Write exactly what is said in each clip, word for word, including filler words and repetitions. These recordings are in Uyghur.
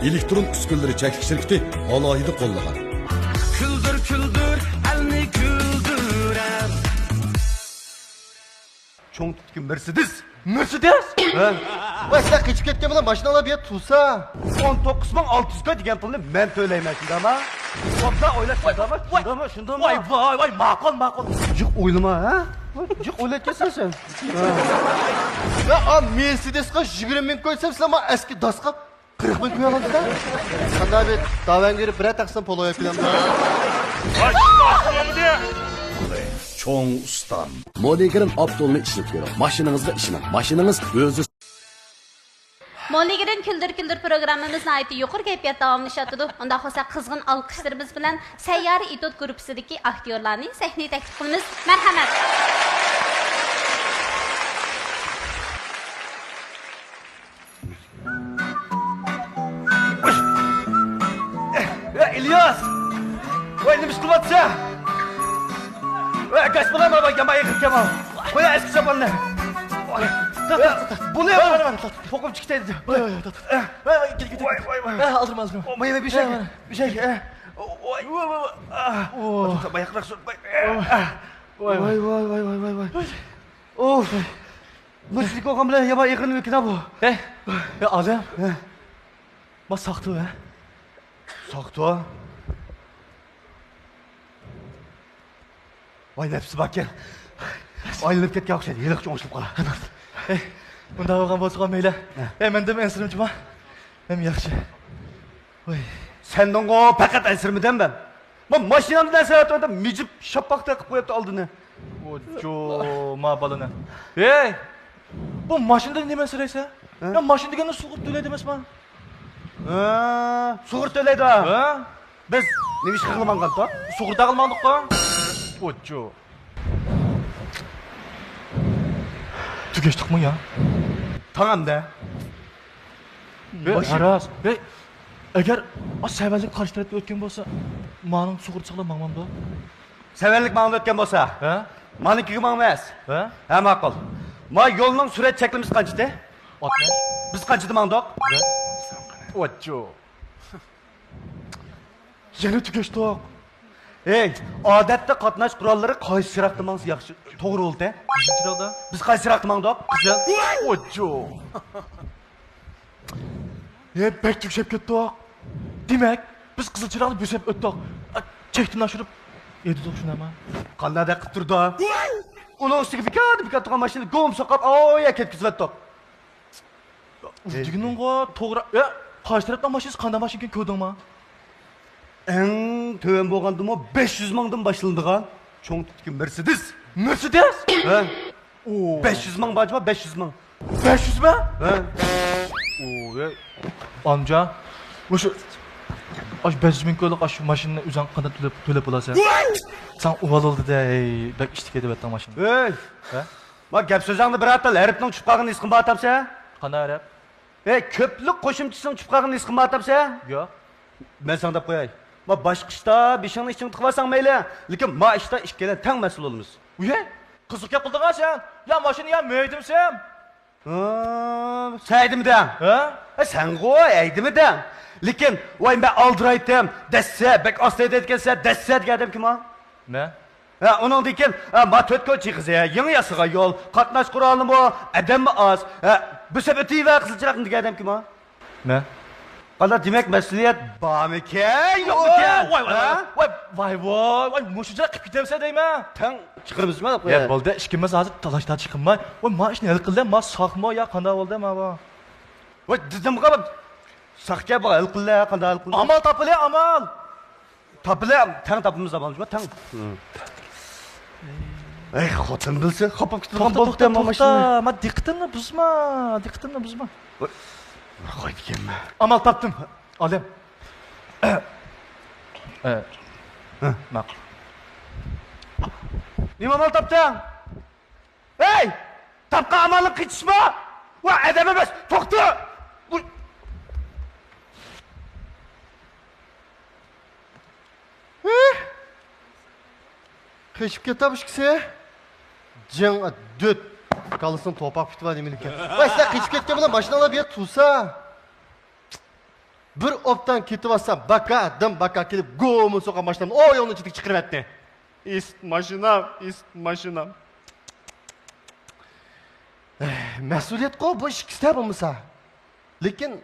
ئېلېكترون ئۈسكۈنىلىرى چەكلىك شىركىتى ئالاھىدە قوللىغان. كۈلدۈر، كۈلدۈر، ئەلنى كۈلدۈرەر. چوڭ تىپتىكى مېرسېدېس. مېرسېدېس؟ ھە. ۋاي، سىلەر قېچىپ كەتكەن بىلەن ماشىنا ئالاپ يەر تۇرسا. ئون توققۇز مىڭ ئالتە يۈز كوي دېگەن پۇلنى مەن تۆلەيمەن، شۇنداقمۇ؟ ئوبدان ئويلاش، شۇنداقمۇ؟ شۇنداقمۇ؟ شۇنداقمۇ؟ ۋاي، ۋاي، ۋاي، ماقۇل، ماقۇل. جىق ئويلىما، ھە؟ جىق ئويلاپ كەتسەن سەن. ھە. يا، ئا، مېرسېدېسقا يىگىرمە مىڭ كوي دېسەم، سىلەر ما ئەسكى داسقا قىرىق مىڭ كوي ئالىسىلەر. قانداق بىر داۋەنگىرى بىرەر تەقسىم پولۇ ئېلىپ كېلەمدۇ؟ چوڭ ئۇستام. مونىگرىم ئاپتولنى ئىشلىتىۋېرىڭ. ماشىنىڭىزغا ئىشىنىڭ. ماشىنىڭىز ئۆزى. مونىگرىم كۈلدۈر كۈلدۈر پروگراممىمىز ناھايىتى يۇقىرى كەيپىياتتا داۋاملىشىۋاتىدۇ. ئۇنداق بولسا قىزغىن ئالقىشلىرىمىز بىلەن سەييارە ئېتوت گۇرۇپپىسىدىكى ئاكتيورلارنى سەھنىگە تەكلىپ قىلىمىز. مەرھەمەت. ئە، ئىلياس! ۋاي، نېمە ئىش قىلىۋاتىسەن؟ ۋاي، ئاكاش، بۇلار ما، يامان ئېغىر ئىكەن. قويە ئەسكى چاپاننى. بۇنى توقۇم چىقتى. ۋاي، ۋاي، ۋاي، ۋاي، ۋاي. ۋاي، ۋاي، ۋاي. ئالدىرما، ئالدىرما. مانا بىر شەي، بىر شەي. ۋاي، ۋاي، ۋاي. ئوف. بۇ سىلىك بولغان بىلەن يامان ئېغىرلىنىۋېتىكەن بۇ. ھەي، ھەي، ئادەم. ھە. ما ساقتۇ، ھە؟ ساقتۇ؟ ۋاي، نەپسى باركەن. ئايلىنىپ كەتكەن ئوخشايدۇ، ھېلىقىچە ئوڭشىلىپ قالا. ھەي، بۇنداق بولغان بولسىغۇ مەيلى. ھە. ھەي، مەندىن ئەنسىرىمىچۇما؟ ھەم ياخشى. ۋاي. سەندىنغۇ پەقەت ئەنسىرىمىدىم مەن. ما ماشىنامدىن ئەنسىرەۋاتىمەن، مىجىپ شاپاق تېقىپ قويۇپتۇ ئالدىنى. ۋوجۇ، ما بالىنى. ھەي! بۇ ماشىنىدىن نېمە ئەنسىرەيسەن؟ ھە؟ يا ماشىنىدىكىنى سۇغۇرتا تۆلەيدۇ ئەمەسما؟ ھە، سۇغۇرتا تۆلەيدۇ. ھە؟ بىز نېمە ئىش قىلغىلى ماڭغانتۇق؟ سۇغۇرتا قىلىپ ماڭدۇققۇ. ۋوجۇ. تۈگەشتۇقمۇ يا؟ تاڭ ئەمدى. ۋەي، ماشىنا. ھاراس. ۋەي، ئەگەر ئا سەۋەنلىك قارشى تەرەپكە ئۆتكەن بولسا، مانىڭ سۇغۇرتىسى قىلىپ ماڭمامدۇ؟ سەۋەنلىك ماڭىدىن ئۆتكەن بولسا. ھە؟ مانىڭكىگە ماڭىمىز. ھە؟ ھە، ماقۇل. ما يولنىڭ سۈرئەت چەكلىمىسى قانچىدى؟ ئاتمىش. بىز قانچىدە ماڭدۇق؟ ۋەي. ۋوجۇ. يەنە تۈگەشتۇق. ھەي، ئادەتتە قاتناش قوراللىرى قايسى چىراغدا ماڭسا ياخشى، توغرا بولدى؟ بىزنىڭ چىراغدا. بىز قايسى چىراغدا ماڭدۇق؟ قىزىل. ۋوجۇ. ھەي، بەك تۈگىشىپ كەتتۇق. دېمەك، بىز قىزىل چىراغنى بۆسۈپ ئۆتتۇق. ئا، چەكتىن ئاشۇرۇپ ھەيدىدۇق شۇنداقما؟ قانداق دەق قىلىپ تۇرىدۇ؟ ئۇنىڭ ئۈستىگە بىكار، بىكار تۇرغان ماشىنىنى گۇم سوقاپ، ئاۋۇ يەرگە كەتكۈزۈۋەتتۇق. دېگىنىڭغۇ توغرا. ئە، قارشى تەرەپنىڭ ماشىنىسى قانداق ماشىنا ئىكەنلىكىنى كۆردۈڭما؟ ئەڭ تۆۋەن بولغاندىمۇ بەش يۈز مىڭدىن باشلىنىدىغان چوڭ تىپتىكى مېرسېدېس. مېرسېدېس؟ ھە. ئو. بەش يۈز مىڭ بارجۇما، بەش يۈز مىڭ. بەش يۈز مىڭ؟ ھە. ئو، ۋەي. ئانىجان، مۇشۇ، ئاشۇ بەش يۈز مىڭ كويلۇق ئاشۇ ماشىنىنى ئۆزۈڭ قانداق تۆلەپ، تۆلەپ بولاسەن؟ ساڭا ئۇۋال بولدى-دە، ھەي، بەك ئىشتىك ئېتىۋەتتىڭ ماشىنىنى. ھەي. ھە؟ ما گەپ سۆزۈڭدە بىرەر تال ھەرپنىڭ چۈشۈپ قالغىنىنى ھېس قىلمايۋاتامسەن؟ قانداق ھەرپ؟ ھەي، كۆپلۈك قوشۇمچىسىنىڭ چۈشۈپ قالغىنىنى ھېس قىلمايۋاتامسەن؟ ياق. مەن ساڭا دەپ قوياي. ما باشقا ئىشتا بېشىڭنى ئىچىڭ تىقىۋالساڭ مەيلى، لېكىن ما ئىشتا ئىككىيلەن تەڭ مەسئۇل بولىمىز. ئۇيە، قىزىق گەپ قىلدىڭ سەن. يا ماشىنا يا مەي دېمىسەم. ھە، سەن ھەيدىمىدىڭ؟ ھە؟ ھە، سەنغۇ ھەيدىمىدىڭ. لېكىن، ۋاي، مەن ئالدىرايتتىم، دەسسە، بەك ئاستا ھەيدەيدىكەنسەن، دەسسە دېگەن ئادەم كىم ئۇ؟ مەن. ھە، ئۇنىڭدىن كېيىن، ھە، ما تۆت كوچا قىزى، يېڭى ياسىغان يول، قاتناش قورالىمۇ، ئادەممۇ ئاز. ھە، بۆسۈپ ئۆتۈۋەر قىزىل چىراغنى دېگەن ئادەم كىم ئۇ؟ مەن. قانداق، دېمەك، مەسئۇلىيەت بارمىكەن، يوقمىكەن؟ ۋاي، ۋاي، ھە؟ ۋاي، ۋاي، ۋاي، ۋاي، مۇشۇنچىراق قىلىپ كېتەمسەن دەيمەن. تەڭ چىقىرىمىزمۇ؟ يا، بولدى، ئىككىمىز ھازىر تالاش تارتىش قىلماي. ۋاي، ما ئىشنى ھەل قىلدى، ما ساقمۇ يا قانداق بولدى ما بۇ؟ ۋاي، دېدىمغۇ، ساقكەن بۇ، ھەل قىلدى، قانداق ھەل قىلدى؟ ئامال تاپىلى، ئامال. تاپىلى، تەڭ تاپىمىز ئامال، شۇ تەڭ. ھە. ئەي، خوتۇن بىلسە، خاپا بولۇپ كېتىدىغان توختا، بولۇپتۇ توختا، ئەمما توختا. ماشىنا. ما دىققىتىمنى بۇزما، دىققىتىمنى بۇزما. ۋاي، قايتىكەنمەن. ئامال تاپتىم. ئالىم. ئە. ھە. ماقۇل. نېمە ئامال تاپتىڭ؟ ھەي! تاپقان ئامالىڭ قېچىشما! ۋە ئادەم ئەمەس، توختا! ۋۇي! ھە؟ قېچىپ كېتەم ئىككىسى. جىڭ، دۆت. كاللىسىنىڭ توپاق پىتى بار نېمىلىككەن. ۋاي، سىلەر قېچىپ كەتكەن بىلەن ماشىنا ئالاپ يەر تۇرسا. بىر ئوبدان كېتىۋاتسام، باكا دىم باكا كېلىپ گومۇ سوققان ماشىنامنى ئويۇڭنىڭ ئىچىدىكى چىقىرىۋەتتى. ئىسىت ماشىنام، ئىسىت ماشىنام. مەسئۇلىيەتقۇ بۇ ئىككىسىدە بولمىسا. لېكىن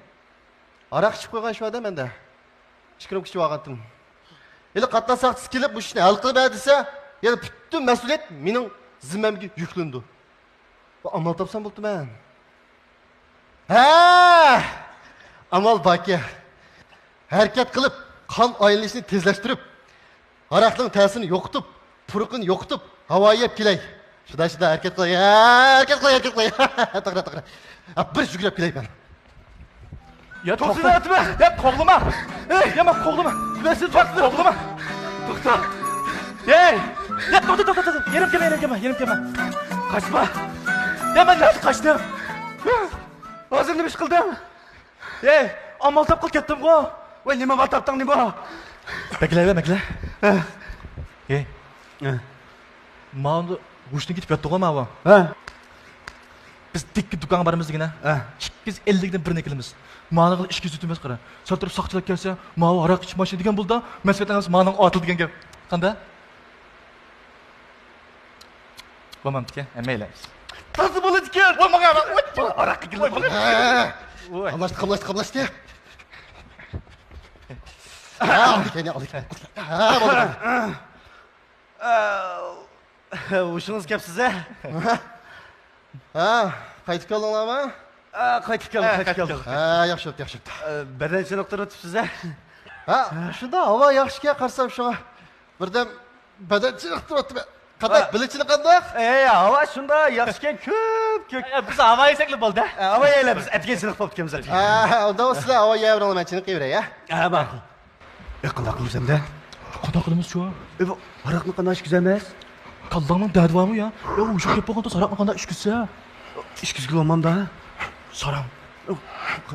ھاراق ئىچىپ قويغان شۇ ئادەم مەندە. ئىككى رومكا ئىچىپ ئالغانتىم. ھېلى قاتناش ساقچىسى كېلىپ مۇشۇ ئىشنى ھەل قىلىپ بەر دېسە، يەنە پۈتۈن مەسئۇلىيەت مېنىڭ زىممەمگە يۈكلىنىدۇ. بۇ ئامال تاپسام بوپتۇ مەن. ھە! ئامال باركى. ھەرىكەت قىلىپ، قان ئايلىنىشنى تېزلەشتۈرۈپ، ھاراقنىڭ تەسىرىنى يوقىتىپ، پۇرىقىنى يوقىتىپ، ھاۋا يەپ كېلەي. شۇنداق، شۇنداق، ھەرىكەت قىلاي. ھە، ھەرىكەت قىلاي، ھەرىكەت قىلاي. توغرا، توغرا. ھە، بىر يۈگۈرۈپ كېلەي مەن. يا توختىما، يا قوغلىما. ئەي، يا مەن قوغلىما. مەن سېنى توختىما. قوغلىما. توختا. ئەي، يا توختا، توختا، توختا. يېرىم كەلمە، يېرىم كەلمە، يېرىم كەلمە. قاچما. يا مەن نەدە قاچتىم؟ ھازىر نېمە ئىش قىلدىڭ؟ ئەي، ئامال تاپقىلى كەتتىمغۇ. ۋاي، نېمە ئامال تاپتىڭ، نېمە؟ بەكلەيۋە، بەكلە. ھە. ئەي. ھە. ماۋۇ ھوشتىن كېتىپ ياتتىغۇ ماۋۇ. ھە. بىز دىككە دۇكانغا بارىمىز دېگىنە. ھە. ئىككى يۈز ئەللىكتىن بىرنى ئېلىمىز. مانىغىلا ئىككى يۈز ئۆتىمىز قارا. سەل تۇرۇپ ساقچىلار كەلسە، ماۋۇ ھاراق ئىچىش ماشىنا دېگەن بولىدۇ، مەسلىھەتلەڭلار مانىڭ ئاتىلى دېگەن گەپ. قانداق؟ بولمامدىكەن، ھەممەيلەن. تازا بولىدىكەن. ۋاي، ماڭا، ھاراق قىلغىلى. ھە. ۋاي. قاملاشتى، قاملاشتى، قاملاشتى. ھە، ئالدى كەينى، ئالدى كەينى. ھە، بولدى. ھە، ھوشىڭىز كەپسىز، ھە؟ ھە، قايتىپ كەلدىڭلارمۇ؟ ھە، قايتىپ كەلدۇق، ھە، قايتىپ قايتىپ كەلدۇق. كەلدۇق. ھە، ياخشى بوپتۇ، ياخشى بوپتۇ. ئە، بەدەن چېنىقتۇرۇۋېتىپسىز، ھە؟ ھە، شۇنداق، ھاۋا ياخشىكەن، قارىسام شۇڭا. بىردەم بەدەن چېنىقتۇرۇۋاتىمەن. قانداق، ھە. بىلە چېنىققانداق؟ ئەي، ھاۋا شۇنداق ياخشىكەن، كۆپ، كۆپ. ئە، بىز ھاۋا يېسەكلا بولدى. ئە، ھاۋا يەيلى، بىز ئەتىگەن چېنىقىپ بوپتىكەنمىز ئەتىگەن. ھە، ئۇنداق بولسا سىلەر ھاۋا يەۋېرىڭلار، مەن چېنىقىۋېرەي، ھە؟ ھە، ماقۇل. ئە، قانداق قىلىمىز ئەمدى؟ قانداق قىلىمىز شۇ؟ ئە، بۇ ھاراقنى قانداق ئىچكۈزەمىز؟ كاللاڭنىڭ دەردى بارمۇ يا؟ يا، ئۇششۇق گەپ بولغاندا ھاراقنى قانداق ئىچكۈزسە؟ ئىچكۈزگىلى بولمامدا؟ ساراڭ.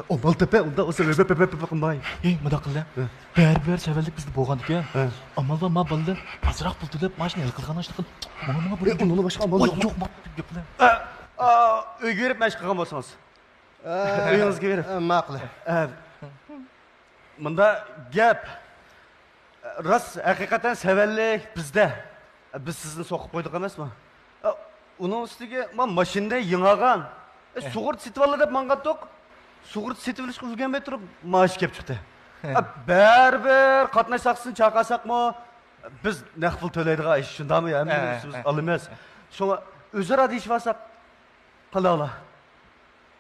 ئامال تېپە، ئۇنداق بولسا، ۋە، ۋە، ۋە، ۋە، ۋە قىلماي. ھېي، مۇنداق قىلە. ھە. بەرىبىر سەۋەنلىك بىزدە بولغاندىكەن. ھە. ئامال بار، ما بالىلار ئازراق پۇل تۆلەپ، ماشىنا ھەل قىلغان ئاشلىق قىلىپ. ماڭا، ماڭا بۇ. ئۇنىڭدىن باشقا ئامال يوق. يوق، ما گەپ قىلە. ئۆيگە بېرىپ مەشىق قىلغان بولسىڭىز. ئە، ئۆيىڭىزگە بېرىپ. ئە، ماقۇل. ئە، مۇندا گەپ. راست، ھەقىقەتەن سەۋەنلىك بىزدە. بىز سىزنى سوقۇپ قويدۇق ئەمەسمۇ؟ ئۇنىڭ ئۈستىگە ما ماشىنىنى يېڭىغان. ئە، سۇغۇرتا سېتىۋالدى دەپ ماڭغانتۇق. سۇغۇرتا سېتىۋېلىشقا ئۈلگۈرمەي تۇرۇپ مائاش كەپ چىقتى. ئە، بەرىبىر قاتناش ساقچىسىنى چاقىرساقمۇ، بىز نەق پۇل تۆلەيدىغان ئىش، شۇنداقمۇ؟ ھەممىنى ئە، ئۈستىمىزگە ئالىمىز. شۇڭا ئۆزئارا دېيىشىۋالساق قانداق بولا؟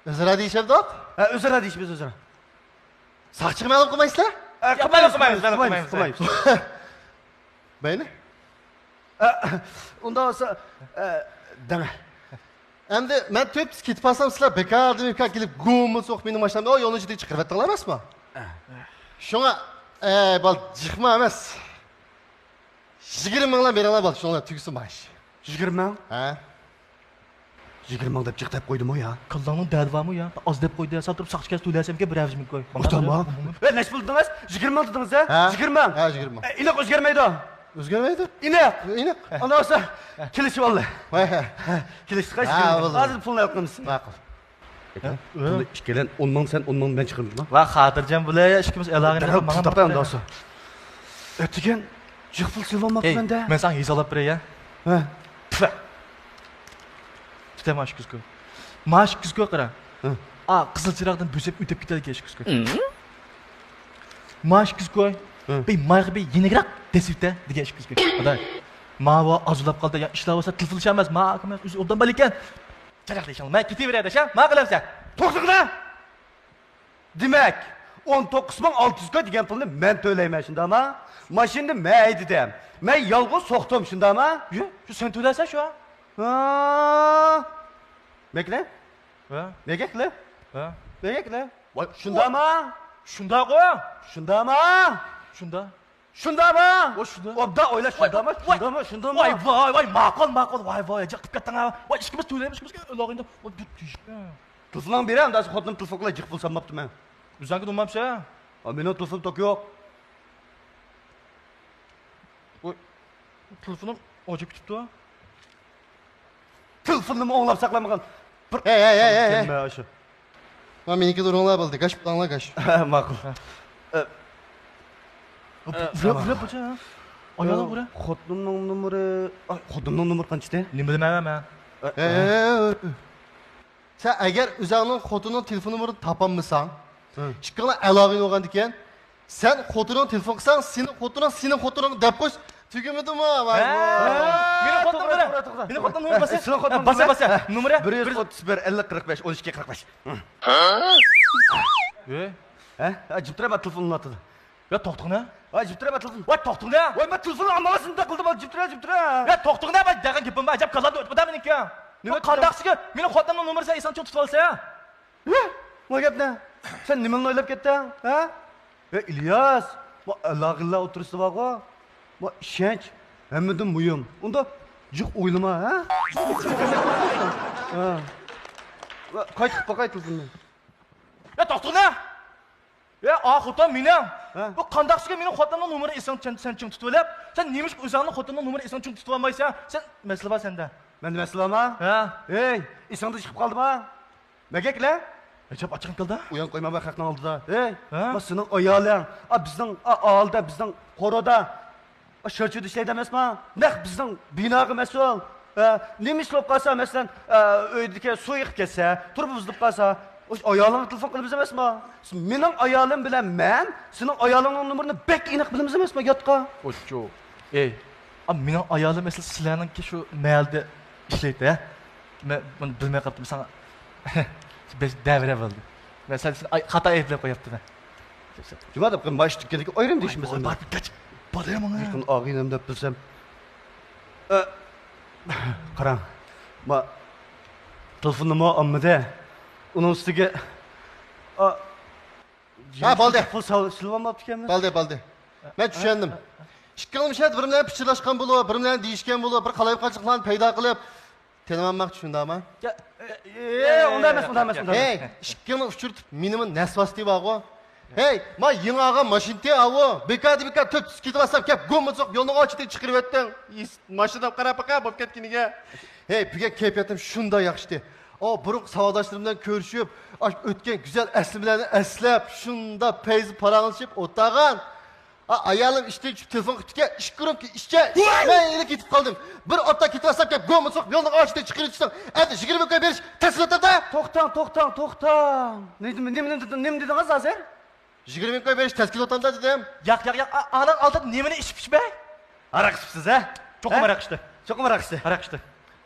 ئۆزئارا دېيىشەمدۇق؟ ھە، ئۆزئارا دېيىشىمىز، ئۆزئارا. ساقچىغا مەلۇم قىلمايسىزلەر؟ ئە، ياق، قىلمايمىز، مەلۇم قىلمايمىز، قىلمايمىز، مەلۇم قىلمايمىز. مەيلى. ئە، ئۇنداق بولسا، ئە، دەڭە. ئەمدى مەن تۆپىسى كېتىپ قالسام، سىلەر بىكاردىن بىكار كېلىپ گۇمۇ سوقۇپ مېنىڭ ماشىنامنى ئو يولنىڭ ئىچىدىن چىقىرىۋەتتىڭلار ئەمەسمۇ؟ ئە. شۇڭا، ئەي، بال جىقما ئەمەس. يىگىرمە مىڭلار بېرىڭلار بال، شۇنىڭ بىلەن تۈگىسۇن بۇ ئىش. يىگىرمە مىڭ؟ ھە. يىگىرمە مىڭ دەپ جىق دەپ قويدىمۇ يا؟ كاللاڭنىڭ دەردى بارمۇ يا؟ ئاز دەپ قويدى، سەل تۇرۇپ ساقچى كەلسە تۆلەيسەنمىكىن بىر ھەۋىسىمگە قوي. ئۇتامما. ۋە نەچچە پۇل دېدىڭىز؟ يىگىرمە مىڭ دېدىڭىز ھە؟ ھە؟ يىگىرمە مىڭ. ھە، يىگىرمە مىڭ. ئە، ئېنىق ئۆزگەرمەيدۇ. ئۆزگەرمەيدۇ؟ ئېنىق. ئېنىق. ئانداق بولسا كېلىشىۋالدى. ۋاي، ھە. كېلىشتۇق ھە، شىكىللىك. بولدى. ھازىر پۇلنى ھەل قىلىمىز. ماقۇل. ھە؟ پۇلنى ئىككىلەن ئون مىڭ سەن، ئون مىڭ مەن چىقىرىمىزما؟ ۋا خاتىرجەم بولاي، ئىككىمىز ئالاغىنى دەرھال پۇل تاپاي ئانداق بولسا. ئەتىگەن جىق پۇل سېلىۋالماپتىمەن ھېي، دە. مەن ساڭا ھېسابلاپ بېرەي يا. ھە. تۈفە. تۈتە ماش كۈزكۇ. ماش كۈزكۇ قارا. ھە. ئا، قىزىل چىراغدىن بۆسۈپ ئۆتۈپ كېتەلىگەن ئىش كۈزكۇ. ھە. ماش كۈزكۇ. ھە. بىر مايغا بىر يېنىكراق دەسسىۋېتە دېگەن ئىش كۈزكۇ. ئاداي. ماۋۇ ئازلاپ قالدى يا، ئىشلار بولسا تېلېفونلىشالماس. ما، ئاكىمىز ئۆزى ئوبدان بالىكەن. چاقچاق دېيىشىڭ. مەن كېتىۋېرەي دەش ھە. ما قىلامسەن. توختىغىنا. دېمەك، ئون توققۇز مىڭ ئالتە يۈز كوي دېگەن پۇلنى مەن تۆلەيمەن، شۇنداقما؟ ماشىنىنى مەن ھەيدىدىم. مەن يالغۇز سوقتۇم، شۇنداقما؟ يو، شۇ سەن تۆلەيسەن شۇ. ھا. مەگلە؟ ھە؟ مەگەكلە؟ ھە؟ مەگەكلە؟ ۋاي، شۇنداقما؟ شۇنداققۇ. شۇنداقما؟ شۇنداق. شۇنداقما؟ ۋاي، شۇنداق. ئوبدان ئويلا، ۋاي، شۇنداقما؟ ۋاي، شۇنداقما؟ شۇنداقما؟ ۋاي، ۋاي، ۋاي، ماقۇل، ماقۇل، ۋاي، ۋاي، جىق قىلىپ كەتتىڭ ھە. ۋاي، ئىككىمىز تۆلەيمىز، ئىككىمىزگە ئالاغىنى. ۋاي، بىر تۈشكە. تېلېفونۇڭنى بېرە، ئۇنداق خوتۇنۇم تېلېفون قىلىپ جىق پۇل سالماپتىمەن. ئۆزۈڭگە ئۇنىمامسەن؟ ئا، مېنىڭ تېلېفونۇم توك يوق. ۋاي، تېلېفونۇم ئاجىپ كېتىپتۇ. تېلېفوننىمۇ ئوڭلاپ ساقلىمىغان. بىر ھەي، ھەي، ھەي، ھەي، ھەي. كەلمە ئاشۇ. ما مېنىڭكىنى ئۇرۇڭلار بولدى. گاش پۇتلاڭلار گاش. ماقۇل. ئە، بۇ، بۇ، بۇ، بۇ، بۇ، ئايالىڭ بۇرا. خوتۇنۇمنىڭ نومۇرى، ئاي، خوتۇنۇمنىڭ نومۇرى قانچىدى؟ نېمە بىلىمەن مەن؟ ئە، ئە، ئە، ئە. سەن ئەگەر ئۆزۈڭنىڭ خوتۇنىنىڭ تېلېفون نومۇرىنى تاپالمىساڭ، ھە، ئىككىڭلار ئالاقىدە بولغاندىكىن، سەن خوتۇنۇڭغا تېلېفون قىلساڭ، سېنىڭ خوتۇنۇڭ، سېنىڭ خوتۇنۇڭ دەپ قويسا تۈگىمىدىمۇ؟ ۋاي، ھە، ۋاي. مېنىڭ خوتۇنۇم توغرا، بىر. توغرا، توغرا. مېنىڭ خوتۇنۇم بىر باسا. سېنىڭ خوتۇنۇڭ باسا، بىر. باسا. نومۇرى بىر يۈز ئوتتۇز بىر، ئەللىك، قىرىق بەش، ئون ئىككى، قىرىق بەش. ھە؟ ھە؟ ھە، جىم تۇرە، مەن تېلېفون ئۇلىنىۋاتىدۇ. يا، توختىغىن ھە. ۋاي، جىم تۇرە، مەن تېلېفون. ۋاي، توختىغىن ھە. ۋاي، مەن تېلېفون ئاڭلىماسمەن، بۇنداق قىلدىم، جىم تۇرە، جىم تۇرە. يا، توختىغىن ھە، مەن دېگەن گېپىم بار، ئەجەب كاللامدىن ئۆتمىدى مېنىڭكى. نېمە توختاڭ؟ قانداقسىگە، مېنىڭ خوتۇنۇمنىڭ نومۇرىنى سەن ئىسىڭدە چىڭ تۇتۇۋالسا. ھە؟ نېمە گەپنى؟ سەن نېمىنى ئويلاپ كەتتىڭ، ھە؟ ھە، ئىلياس، بۇ ئالاقىلەر ئوتتۇرىسىدا بارغۇ، بۇ ئىشەنچ ھەممىدىن مۇھىم. ئۇندا جىق ئويلىما، ھە؟ ھە. قايتىپ باقاي تېلېفوننى. يا، توختىغىن ھە! يا، ئا خوتۇن مېنىڭ. ھە؟ بۇ قانداقسىكەن مېنىڭ خوتۇنۇمنىڭ نومۇرىنى ئېسىڭدە سەن، سەن چىڭ تۇتۇۋېلىپ، سەن نېمىشقا ئۆزۈڭنىڭ خوتۇنىنىڭ نومۇرىنى ئېسىڭدە چىڭ تۇتۇۋالمايسەن؟ سەن مەسىلە بار سەندە. مەندە مەسىلە بارمۇ؟ ھە. ھەي، ئېسىڭدىن چىقىپ قالدىمۇ؟ مەگەكلە؟ ئەجەب ئاچچىقىم كەلدى. ئۇيان قويما بۇ خەقنىڭ ئالدىدا. ھەي، ھە؟ ما سېنىڭ ئايالىڭ، ئا، بىزنىڭ، ئا، ئالدى، بىزنىڭ قورۇدا. شىرچىدا ئىشلەيدۇ ئەمەسما؟ نەق بىزنىڭ بىناغا مەسئۇل. ھە، نېمە ئىش بولۇپ قالسا، مەسىلەن، ئە، ئۆيدىكى سۇ ئېقىپ كەتسە، تۇرۇبا بۇزۇلۇپ قالسا، ئايالىڭغا تېلېفون قىلىمىز ئەمەسما؟ مېنىڭ ئايالىم بىلەن مەن سېنىڭ ئايالىڭنىڭ نومۇرىنى بەك ئېنىق بىلىمىز ئەمەسما، ياتقا؟ ئوچۇ. ئەي، ئا، مېنىڭ ئايالىم ئەسلى سىلەرنىڭكى شۇ مەھەللىدە ئىشلەيتتى، ھە؟ مەن بۇنى بىلمەي قاپتىمەن، ساڭا بەك دەۋرە بولدى. مەن سەن، سېنى ئاي-، خاتا ئەيىبلەپ قويۇپتىمەن. جۇما دەپ قوي، ماش دۈككەندىكى ئايرىم دېيىشمىسۇن. بار، بار، بار، بار، بار، بار. يېقىن ئاغىنەم دەپ بىلسەم. ئە، قاراڭ، ما، تېلېفوننىمۇ ئالمىدى. ئۇنىڭ ئۈستىگە، ئا، ھە، بولدى. پۇل سال-، سېلىۋالماپتىكەنمىز. بولدى، بولدى. مەن چۈشەندىم. ئىككىڭلار مۇشۇ يەردە بىر بىلەن پىچىرلاشقان بولۇپ، بىر بىلەن دېيىشكەن بولۇپ، بىر قالايمىقانچىلىقلارنى پەيدا قىلىپ، تىنىۋالماقچى، شۇنداقمۇ؟ يا، ئە، ئە، ئۇنداق ئەمەس، ئۇنداق ئەمەس، ئۇنداق ئەمەس. ھەي، ئىككىڭنى ئۇچرىتىپ، مېنىمۇ نەسۋاستى بارغۇ. ھەي، ما يېڭى ئالغان ماشىنىتى ئاۋۇ، بىكاردىن بىكار تۆت كېتىۋاتسام، كەپ گومىزوق يولنىڭ ئارىسىدىن چىقىرىۋەتتىڭ. ئىس-، ماشىنام قاراپ باقە بولۇپ كەتكىنىگە. ھەي، بۈگۈن كەيپىياتىم شۇنداق ياخشىتى. ئاۋۇ بۇرۇنقى ساۋاقداشلىرىم بىلەن كۆرۈشۈپ، ئاشۇ ئۆتكەن گۈزەل ئەسلىمىلەرنى ئەسلەپ، شۇنداق پەيزى پاراڭلىشىپ ئولتۇرغان. ئا، ئايالىم ئىشتىن چۈشۈپ تېلېفون قىپتىكەن، ئىككى رومكا ئىچكەن، مەيلى كېتىپ قالدىم. بىر ئوتتا كېتىۋاتسام، كەپ گومىسۇق يولنىڭ ئارىسىدىن چىقىرىۋېتىسەن. ئەمدى يىگىرمە مىڭ كوي بېرىش تەس كېلىۋاتامدا. توختاڭ، توختاڭ، توختاڭ. نېمە، نېمە، نېمە، نېمە دېدىڭىز ھازىر؟ يىگىرمە مىڭ كوي بېرىش تەس كېلىۋاتامدا دېدىم. ياق، ياق، ياق، ئا-، ئاناڭ ئالدىدا نېمىنى ئىچىپ ئىچمەي؟ ھاراق ئىچىپسىز، ھە؟ چوقۇم ھە؟ ھاراق ئىچتى. چوقۇم ھاراق ئىچتى. ھاراق ئىچتى.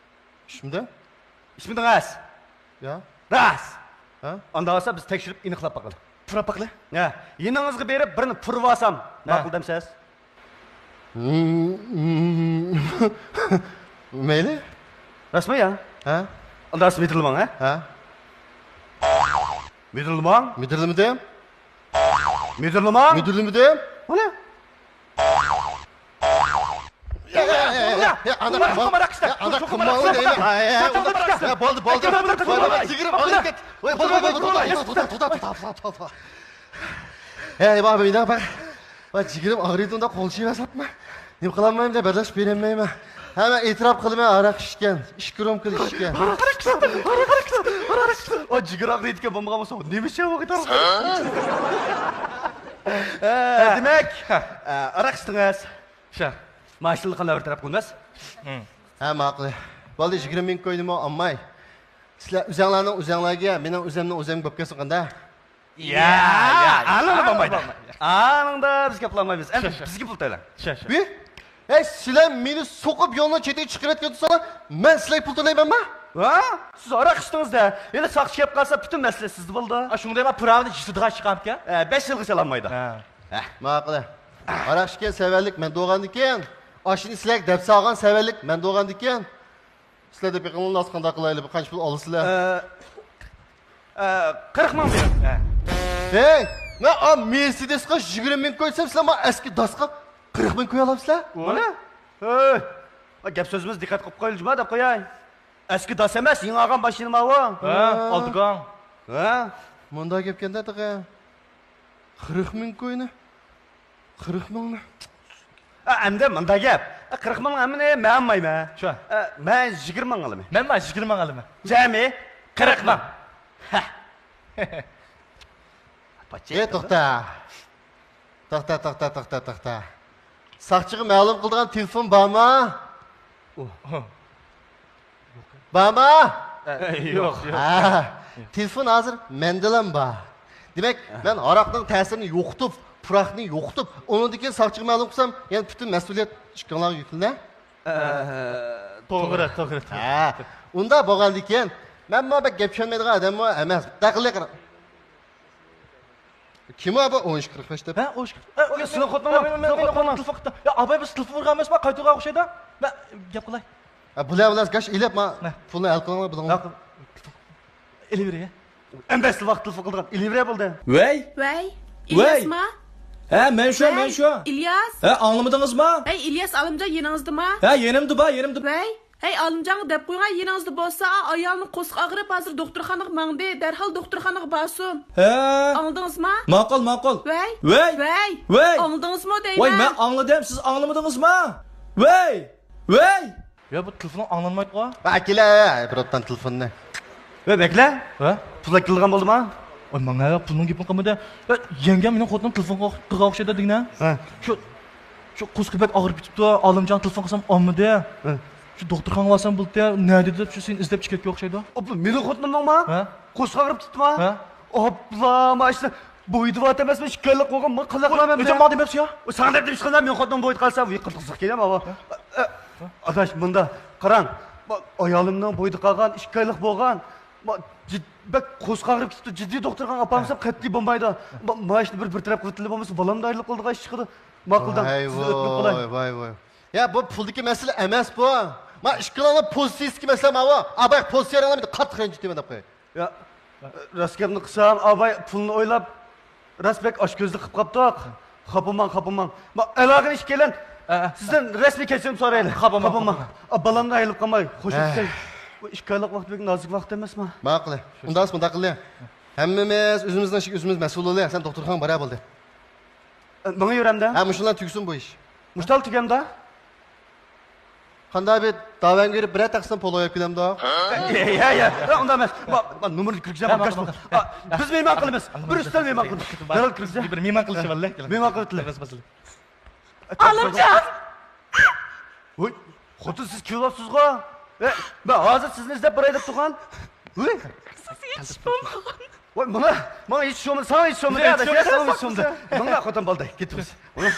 ئىچمىدىڭ؟ ئىچمىدىڭ راست؟ يا. راست. ھە؟ ئاندا بولسا بىز تەكشۈرۈپ ئېنىقلاپ باقىلى. پۇراپ باقىلى. ھە. يېنىڭىزغا بېرىپ بىرنى پۇرىۋالسام، ھە، ماقۇل دەمسىز؟ مەيلى. راستمۇ يا؟ ھە. ئاندا بولسا مىدىرلىماڭ، ھە؟ ھە. مىدىرلىماڭ. مىدىرلىمىدىم. مىدىرلىماڭ. مىدىرلىمىدىم. مانا. يا، ئانا قىلماڭ. يا، ئانا قىلماڭ دەيمەن. يا، بولدى، بولدى. توختا، توختا، توختا، توختا. ھەي، بابا، مېنى باق. ۋاي، جىگىرىم ئاغرىيدۇ، ئۇنداق قول چىۋەسەپمۇ؟ نېمە قىلالمايمەن، بەرداشلىق بېرەلمەيمەن. ھە، مەن ئېتىراپ قىلىمەن، ھاراق ئىچكەن. ئىككى رومكا ئىچكەن. ھاراق ئىچتىڭ، ھاراق ئىچتىڭ، ھاراق ئىچتىڭ. ئا، جىگىر ئاغرىيدىكەن، بولمىغان بولسا، نېمە ئىچىۋالغان ھاراق؟ ھە، دېمەك، ئە، ھاراق ئىچتىڭىز. شۇ. ماشىنىنى قانداق بىر تەرەپ قىلىمىز؟ ھە، ماقۇل. بولدى، يىگىرمە مىڭ كوينىمۇ ئالماي. سىلەر ئۆزەڭلارنىڭ ئۆزەڭلارگە، مېنىڭ ئۆزەمنىڭ ئۆزەمگە بولۇپ كەتسۇن قانداق؟ يا، يا، ئانىڭغا بولمايدۇ. ئانىڭدا بىز گەپ قىلالمايمىز. ئەمدى بىزگە پۇل تۆلەڭ. شۇ، شۇ. بىر؟ ھەي، سىلەر مېنى سوقۇپ يولنىڭ چېتىگە چىقىرىۋەتكەن تۇرساڭلار، مەن سىلەرگە پۇل تۆلەيمەنما؟ ھە؟ سىز ھاراق ئىچتىڭىز-دە. ھېلى ساقچى كەپ قالسا، پۈتۈن مەسىلە سىزدە بولىدۇ. ئا، شۇنداق دەپ پىراۋىنى جىسىدىغا چىقارمىكەن؟ ھە، بەش يىلغىچە ئالالمايدۇ. ھە. ھە. ماقۇل. ھاراق ئىچكەن سەۋەنلىك مەن بولغاندىكىن، ئاشۇنى سىلەرگە دەپ سالغان سەۋەنلىك مەن بولغاندىكىن، سىلەر دەپ بېقىڭلار، قانداق قىلايلى، بىر قانچە پۇل ئالىسىلەر؟ ئە، ئە، قىرىق مىڭ بېرىڭ. ھە. ھەي، مەن ئا مېرسېدېسقا يىگىرمە مىڭ كوي دېسەم، سىلەر ماڭا ئەسكى داسقا قىرىق مىڭ كوي ئالامسىلەر؟ مانا. ھەي. ئا، گەپ سۆزىمىز دىققەت قىلىپ قويۇلۇ، جۇما دەپ قوياي. ئەسكى داس ئەمەس، يېڭى ئالغان ماشىنا ماۋۇ. ھە، ھە. ئالدىغان. ھە؟ مۇنداق گەپكەندە تېخى. قىرىق مىڭ كوينى. قىرىق مىڭنى. ئا، ئەمدى مۇنداق گەپ. ئا، قىرىق مىڭ ھەممىنى مەن ئالمايمەن. شۇ. ئا، مەن يىگىرمە مىڭ ئالىمەن. مەنمۇ يىگىرمە مىڭ ئالىمەن. جەمئىي قىرىق مىڭ. ھە. ئەي، توختا. توختا، توختا، توختا، توختا. ساقچىغا مەلۇم قىلىدىغان تېلېفون بارما؟ بارما؟ يوق، يوق. ھە، تېلېفون ھازىر مەندىلا بار. دېمەك، مەن ھاراقنىڭ تەسىرىنى يوقىتىپ، پۇراقنى يوقىتىپ، ئۇنىڭدىن كېيىن ساقچىغا مەلۇم قىلسام، يەنە پۈتۈن مەسئۇلىيەت ئىككىڭلارغا يۈكلىنە. توغرا، توغرا، توغرا. ھە، ئۇنداق بولغاندىكىن، مەنمۇ بەك گەپ چۈشەنمەيدىغان ئادەممۇ ئەمەس. دەقىللىق. كىم ئۇ بۇ ئون ئىككى قىرىق بەش دەپ؟ ھە، ئون ئىككى. ئە، سېنىڭ خوتۇنۇڭ، مېنىڭ، مېنىڭ، سېنىڭ خوتۇنۇڭ تېلېفون قىپتۇ. يا، ئاۋاي، بىز تېلېفون ئۇرغان ئەمەسما، قايتۇرغان ئوخشايدۇ. مەن گەپ قىلاي. ھە، بۇلار بىلەن گاش ئېلىپ، ما، پۇلنى ھەل قىلىڭلار بۇلارنىڭ. ئېلىۋېرەي. ئەمەسلا ۋاقىت تېلېفون قىلىدىغان. ئېلىۋېرە بولدى. ۋەي. ۋەي. ۋەي. ئىلياسما؟ ھە، مەن شۇ، مەن شۇ. ئىلياس. ھە، ئاڭلىمىدىڭىزما؟ ھەي، ئىلياس، ئالىمجان يېنىڭىزدىما؟ ھە، يېنىمدا بار، يېنىمدا. ۋەي. ھەي، ئالىمجانغا دەپ قويغان، يېنىڭىزدا بولسا، ئايالىنى قوسۇق ئاغرىپ، ھازىر دوختۇرخانىغا ماڭدى، دەرھال دوختۇرخانىغا بارسۇن. ھە. ئاڭلىدىڭىزما؟ ماقۇل، ماقۇل. ۋەي. ۋەي. ۋەي. ۋەي. ئاڭلىدىڭىزمۇ دەيمەن. ۋاي، مەن ئاڭلىدىم، سىز ئاڭلىمىدىڭىزما؟ ۋەي. ۋەي. يا، بۇ تېلېفون ئاڭلانمايدىغۇ. ئەكېلە، بىر ئوتتان تېلېفوننى. ۋە بەكلە. ھە؟ پۇل ئەكېلىدىغان بولدىما؟ ۋاي، ماڭا ھە، پۇلنىڭ گېپىنى قىلمىدى. ۋە يەڭگەم مېنىڭ خوتۇنۇم تېلېفون قىلغان ئوخشايدۇ دېگىنە. ھە. شۇ، شۇ قوسۇق كېپەك ئاغرىپ كېتىپتۇ، ئالىمجان تېلېفون قىلسام ئالمىدى. ھە. شۇ دوختۇرخانىغا بارسام بولدى، نەدە دەپ شۇ سېنى ئىزدەپ چىقىپ كەتكەن ئوخشايدۇ. ئاپلا، مېنىڭ خوتۇنۇمنىڭما؟ ھە؟ قوسۇق ئاغرىپ كېتىپتىما؟ ھە؟ ئاپلا، ما ئىشلە. بويىدا بار ئەمەسمۇ، ئىككى ئايلىق بولغان، ما قانداق قىلىمەن مەن؟ ئۆزۈم ماڭا دېمەپسىز يا؟ ئۇ ساڭا دەپ دېمىشقىندا مېنىڭ خوتۇنۇم بويىدا قالسا، ئۇ قىلتىقسىز كېلەم، ئاۋۇ. ئە، ئە، ئاداش، مۇندا قاراڭ. ما، ئايالىمنىڭ بويىدا قالغان، ئىككى ئايلىق بولغان. ما، جىد-، بەك قورسىقى ئاغرىپ كېتىپتۇ، جىددىي دوختۇرخانىغا ئاپارمىسام قەتئىي بولمايدۇ. ما، ما ئىشنى بىر، بىر تەرەپ قىلىۋېتىلى بولمىسا، بالامنى ئايرىلىپ قالىدىغان ئىش چىقىدۇ. ماقۇل دەڭ، سىزنى ئۆتۈنۈپ قوياي. ۋاي، ۋاي. يا، بۇ پۇلدىكى مەسىلە ئەمەس بۇ. ما، ئىككىلىڭلار پوزىتسىيىسىدىكى مەسىلە ماۋۇ. ئاباي پوزىتسىيەڭلار مېنى قاتتىق رەنجىتىۋېتىمەن دەپ قوياي. يا، راست گەپنى قىلسام، ئاباي پۇلنى ئويلاپ، راست بەك ئاچكۆزلۈك قىلىپ قاپتۇق. خاپىماڭ، خاپىماڭ. ما، ئالاقىنى ئىككىيلەن، ئە، ئە. سىزدىن رەسمىي كەچۈرۈم سورايلى. خاپىماڭ، خاپىماڭ. خاپىماڭ. ئا، بالامنى ئايرىلىپ قالماي، خوش ئۆتسەك. بۇ ئىككى ئايلىق ۋاقىت بەك نازۇك ۋاقىت ئەمەسما؟ ماقۇل. ئۇنداق، مۇنداق قىلى. ھەممىمىز ئۆزىمىزنىڭ ئىشىگە ئۆزىمىز مەسئۇل بولىلى. سەن دوختۇرخانىغا بارە بولدى. ئە، ماڭا يۈرەمدە؟ ھە، مۇشۇلار تۈگىسۇن بۇ ئىش. مۇشتال تۈگەمدە؟ قانداق بىر داۋەنگە بېرىپ بىرەر تەخسىنى پولغا يەپ كېلەمدۇ؟ يا، يا، يا، ئۇنداق ئەمەس. ما، ما، نومۇرنى كىرگۈزەم، ما، كاش بولسۇن. بىز مېھمان قىلىمىز. بىر ئۈستەل مېھمان قىلىمىز. دەرھال كىرگۈزە. بىر مېھمان قىلىشى بارلە. مېھمان قىلىۋېتىلە. ئالىمجان! ۋوي، خوتۇن سىز كېلىۋاپسىزغۇ. ئە، مەن ھازىر سىزنى ئىزدەپ باراي دەپ تۇرغان. ۋوي. سىزگە يېتىشىپ بولمىغان. ۋوي، ماڭا، ماڭا يېتىشىپ بولمىدى، ساڭا يېتىشىپ بولمىدى. ساڭا يېتىشىپ بولمىدى. ماڭا خوتۇن بولدى، كېتىمىز. ۋوي.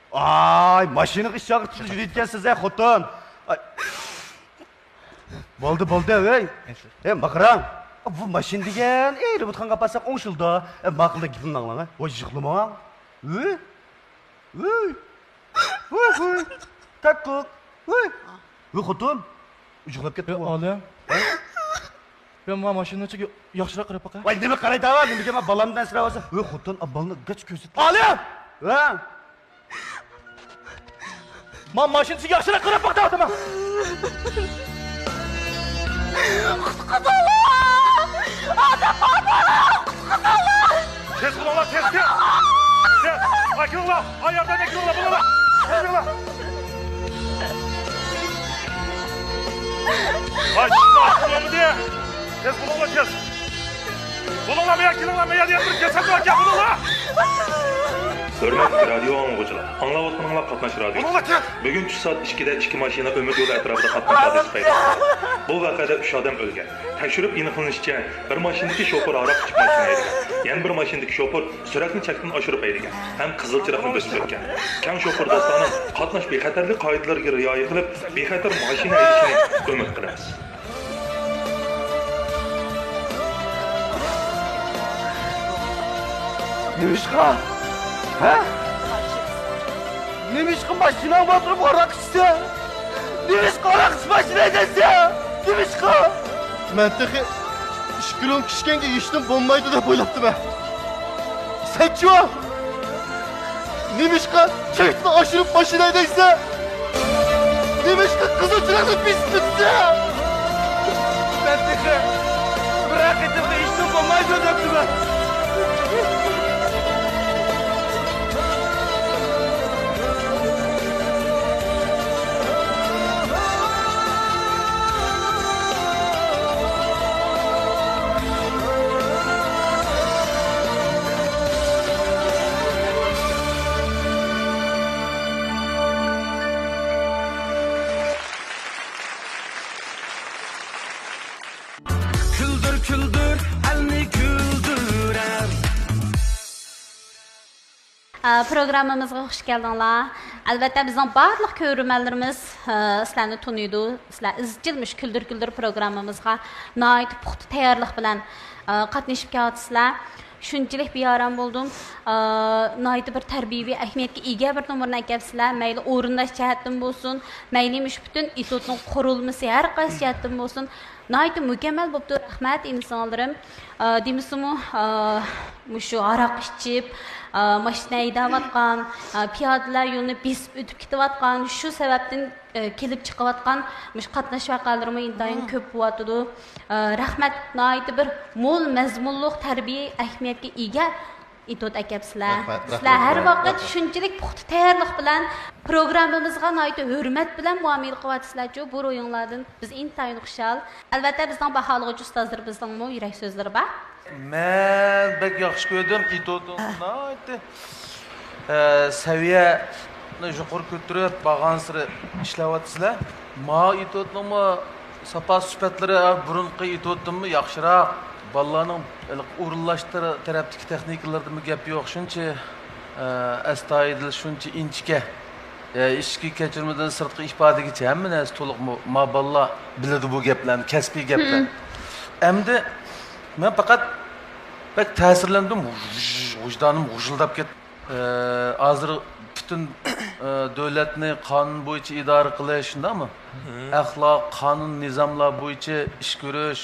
ئاي، ماشىنىغا ئىش چاغىرتىپ يۈرىدىكەنسىز ھە خوتۇن. ئاي. بولدى، بولدى، ھەي. ھەي، ماقىراڭ. بۇ ماشىنا دېگەن، ئەي، رېمونتخانىغا ئاپارساق ئوڭشىلىدۇ. ئەي، ماقۇلدەك گېپىمنى ئاڭلاڭ ھە. ۋاي، يىغلىماڭ. ۋۇي. ۋۇي. ۋۇي، ۋۇي. تاككۇك. ۋۇي. ۋۇي، خوتۇن. يىغلاپ كەتتىڭغۇ. ئالىم. يا، ما ماشىنىنىڭ ئىچىگە ياخشىراق قاراپ باقە. ۋاي، نېمە قارايدىغان، نېمىگە ما بالامدىن ئەنسىرەۋاتسا. ۋۇي، خوتۇن، بالىنى گاچ كۆرسىتىپ. ئالىم! ھە؟ ما ماشىنىسىگە ياخشىراق قاراپ باق دەۋاتىمەن. قۇتقۇزۇڭلار! ئادەم بار، بار! قۇتقۇزۇڭلار! تېز بولۇڭلار، تېز، تېز! تېز! ئاكىلىڭلار! ئاي، ياردەم ئەكىلىڭلار، بولۇڭلار! بولۇڭلار! ۋاي، ئىشىكنى ئاچقىلى بولمىدى. تېز بولۇڭلار، تېز. بولۇڭلار، مەيەر كېلىڭلار، مەيەر يەنە بىر جەسەت بار ئىكەن، بولۇڭلار. تېز بولۇڭلار. ھۆرمەتلىك رادىيو ئاڭلىغۇچىلار، ئاڭلاۋاتقىنىڭلار قاتناش رادىيوسى. بولۇڭلار، تېز. بۈگۈن چۈش سائەت ئىككىدە ئىككى ماشىنا ئۈمىد يولى ئەتراپىدا قاتناش ھادىسىسى پەيدا بولغان. بۇ ۋەقەدە ئۈچ ئادەم ئۆلگەن. تەكشۈرۈپ ئېنىقلىنىشىچە، بىر ماشىنىدىكى شوپۇر ھاراق ئىچىپ ماشىنا ھەيدىگەن. يەنە بىر ماشىنىدىكى شوپۇر سۈرئەتنى چەكتىن ئاشۇرۇپ ھەيدىگەن ھەم قىزىل چىراغنى بۆسۈپ ئۆتكەن. كەڭ شوپۇر دوستلارنىڭ قاتناش بىخەتەرلىك قائىدىلىرىگە رىئايە قىلىپ، بىخەتەر ماشىنا ھەيدىشىنى ئۈمىد قىلىمىز. نېمىشقا؟ ھە؟ نېمىشقا ماشىناڭغا ئولتۇرۇپ ھاراق ئىچىسەن؟ نېمىشقا ھاراق ئىچىپ ماشىنا ھەيدەيسەن؟ نېمىشقا؟ مەن تېخى ئىككى لوڭ كىشكەنگە ھېچنېمە بولمايدۇ دەپ ئويلاپتىمەن. سەنچۇ؟ نېمىشقا چەكتىن ئاشۇرۇپ ماشىنا ھەيدەيسەن؟ نېمىشقا قىزىل چىراغنى بېسىپ ئۆتىسەن؟ مەن تېخى بىرەر قېتىمغا ھېچنېمە بولمايدۇ دەپتىمەن. ئە، پروگراممىمىزغا خۇش كەلدىڭلار. ئەلۋەتتە، بىزنىڭ بارلىق كۆرۈرمەنلىرىمىز، ئە، سىلەرنى تونۇيدۇ. سىلەر ئىزچىل مۇشۇ كۈلدۈر كۈلدۈر پروگراممىمىزغا ناھايىتى پۇختا تەييارلىق بىلەن، ئە، قاتنىشىپ كېلىۋاتىسىلەر. شۇنچىلىك بىئارام بولدۇم. ئە، ناھايىتى بىر تەربىيەۋى ئەھمىيەتكە ئىگە بىر نومۇرنى ئەكەپسىلەر. مەيلى ئورۇنداش جەھەتتىن بولسۇن، مەيلى مۇشۇ پۈتۈن ئېتيۇدنىڭ قۇرۇلمىسى ھەر قايسى جەھەتتىن بولسۇن، ناھايىتى مۇكەممەل بوپتۇ، رەھمەت، ئىنى-سىڭىللىرىم. ئا، دېمىسىمۇ، ئا، مۇشۇ ھاراق ئىچىپ، ئا، ماشىنا ھەيدەۋاتقان، ئا، پىيادىلەر يولىنى بېسىپ ئۆتۈپ كېتىۋاتقان، شۇ سەۋەبتىن، ئا، كېلىپ چىقىۋاتقان مۇشۇ قاتناش ۋەقەلىرىمۇ ئىنتايىن كۆپ بولۇۋاتىدۇ. ئا، رەھمەت، ناھايىتى بىر مول مەزمۇنلۇق تەربىيە ئەھمىيەتكە ئىگە ئېتيۇد ئەكەپسىلەر. رەھمەت، سىلەر رەھمەت، ھەر رەھمەت، ۋاقىت رەھمەت. شۇنچىلىك پۇختا تەييارلىق بىلەن پروگراممىمىزغا ناھايىتى ھۆرمەت بىلەن مۇئامىلە قىلىۋاتىسىلەرچۇ، بۇ روھىڭلاردىن بىز ئىنتايىن خۇشال. ئەلۋەتتە، بىزنىڭ باھالىغۇچى ئۇستازلىرىمىزنىڭمۇ يۈرەك سۆزلىرى بار. مەن بەك ياخشى كۆردۈم، ئېتيۇدنىڭ ناھايىتى، ئە، سەۋىيەنى يۇقىرى كۆتۈرۈپ، بارغانسېرى ئىشلەۋاتىسىلەر. ماۋۇ ئېتيۇدنىڭمۇ ساپا سۈپەتلىرى، ئە، بۇرۇنقى ئېتيۇدتىنمۇ ياخشىراق. بالىلارنىڭ ھېلىقى ئورۇنلاش تەرە-، تەرەپتىكى تېخنىكىلىرىدىنمۇ گەپ يوق. شۇنچە، ئە، ئەستايىدىل، شۇنچە ئىنچىكە. ئە، ئىچكى كەچۈرمىدىن سىرتقى ئىپادىگىچە ھەممە نەرسە تولۇق. ما-، ما بالىلار بىلىدۇ بۇ گەپلەرنى، كەسپىي گەپلەر. مم. ئەمدى مەن پەقەت بەك تەسىرلەندىم، ۋۇژ-، ۋىجدانىم غۇژۇلداپ كەتتى. ئە، ھازىر پۈتۈن، ئە، دۆلەتنى قانۇن بويىچە ئىدارە قىلىش، شۇنداقمۇ؟ مم. ئەخلاق، قانۇن، نىزاملار بويىچە ئىش كۆرۈش،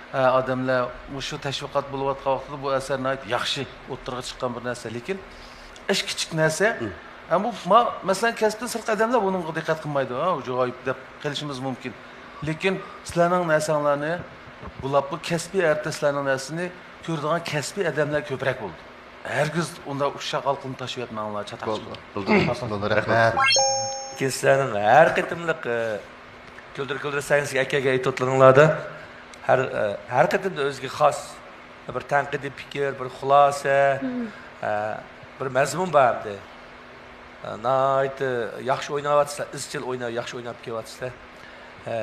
ئە، ئادەملەر مۇشۇ تەشۋىقات بولۇۋاتقان ۋاقتىدا بۇ ئەسەر ناھايىتى ياخشى ئوتتۇرىغا چىققان بىر نەرسە. لېكىن ئىش كىچىك نەرسە. مم. ئە، بۇ ما-، مەسىلەن، كەسىپتىن سىرتقى ئادەملەر بۇنىڭغا دىققەت قىلمايدۇ. ھە، ئۇجۇغايىپ دەپ قېلىشىمىز مۇمكىن. لېكىن سىلەرنىڭ نەرسەڭلارنى، بۇلاپمۇ كەسپىي ئارتىسلارنىڭ نەرسىنى كۆرىدىغان كەسپىي ئادەملەر كۆپرەك بولدى. ھەرگىز ئۇنداق ئۇششاق ھالقىمنى تاشلىۋەتمەڭلار، چاتاقچى. بولدى، بولدى، بولدى، رەھمەت. لېكىن سىلەرنىڭ ھەر قېتىملىق، ئە، كۈلدۈر كۈلدۈر سەھنىسىگە ئەكەلگەن ئېتيۇدلىرىڭلاردا ھەر، ئە، ھەر قېتىمدا ئۆزىگە خاس بىر تەنقىدىي پىكىر، بىر خۇلاسە، مم. ئە، بىر مەزمۇن بار ئەمدى. ئە، ناھايىتى ياخشى ئويناۋاتىسىلەر، ئىزچىل ئوينا-، ياخشى ئويناپ كېلىۋاتىسىلەر. ئە،